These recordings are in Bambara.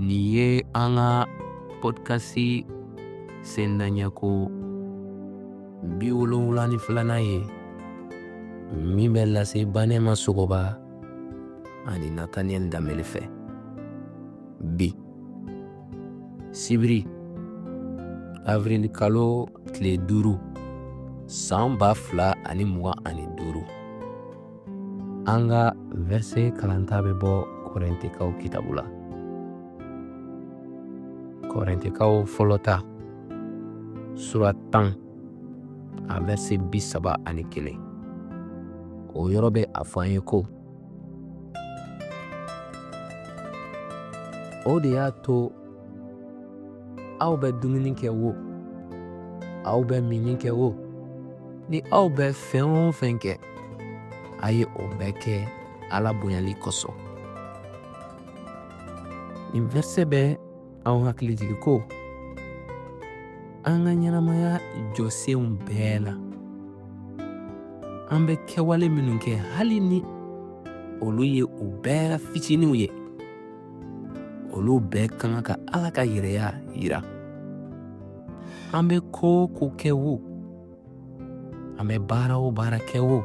Nin ye an ka podcast sendaɲɛko 72nan ye min bɛ lase Banɛma Sogoba ani Nathaniel Danbele fɛ. Bi sibiri avril kalo tile 5 san 2025, an ka verset kalanta bɛ bɔ Kɔrɛntekaw kitabu la. Kɔrɛntekaw fɔlɔ ta sura 10 a verset 31, o yɔrɔ bɛ a fɔ an ye ko o de y'a to aw bɛ dumuni kɛ wo, aw bɛ minni kɛ wo, ni aw bɛ fɛn o fɛn kɛ, a ye o bɛɛ kɛ Ala bonyali kosɔn. Nin verset bɛ anw hakili jigin ko an ka ɲɛnamaya jɔsenw bɛɛ la, an bɛ kɛwale minnu kɛ, hali ni olu ye u bɛɛ la fitininw ye, olu bɛɛ ka kan ka Ala ka yɛrɛya yira. An bɛ ko o ko kɛ wo, an bɛ baara o baara kɛ wo,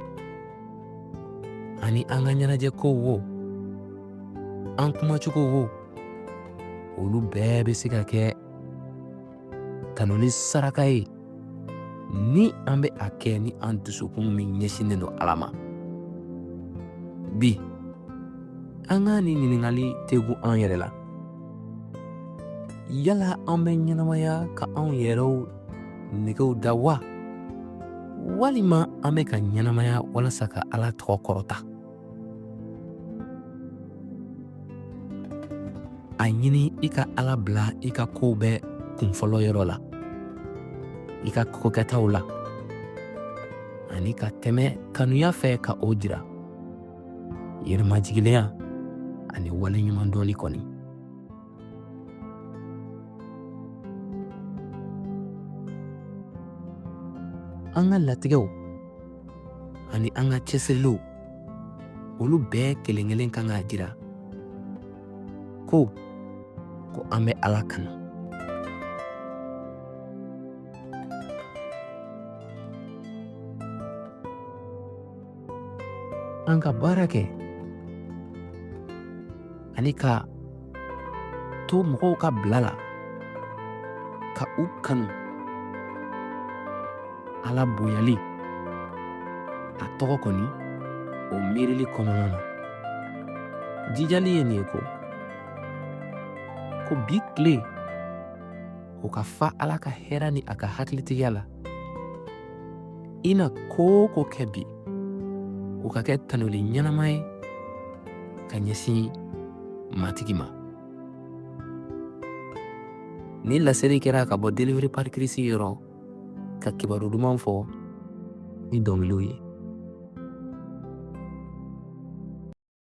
ani an ka ɲɛnajɛ kow wo, an kumacogo wo, olu bɛɛ bɛ se ka kɛ tanuli saraka ye ni an bɛ a kɛ ni an dusukun min ɲɛsinnen don Ala ma. Bi an ka nin ɲininkali tegu an yɛrɛ la: yala an bɛ ɲɛnamaya ka anw yɛrɛw negew da wa, walima an bɛ ka ɲɛnamaya walasa ka Ala tɔgɔ kɔrɔta? A ɲini i ka Ala bila i ka kow bɛɛ kunfɔlɔ yɔrɔ la, i ka kokɛtaw la, ani ka tɛmɛ kanuya fɛ ka o jira yɛrɛmajiginlenya ani waleɲumandɔnni kɔni. An ka latigɛw ani an ka cɛsiriliw, olu bɛɛ kelen kelen kan k'a jira ko an bɛ Ala kanu. An ka baara kɛ ani ka to mɔgɔw ka bila la, ka u kanu Ala bonyali a tɔgɔ kɔni o miirili kɔnɔna na. Jijali ye nin ye ko bi tile o ka fa Ala ka hɛrɛ ni a ka hakilitigiya la. I na ko o ko kɛ bi, o ka kɛ tanuli ɲɛnama ye ka ɲɛsin Matigi ma. Ni laseli kɛra ka bɔ Délivré par Christ yɔrɔ ka kibaru duman fɔ ni dɔnkiliw ye.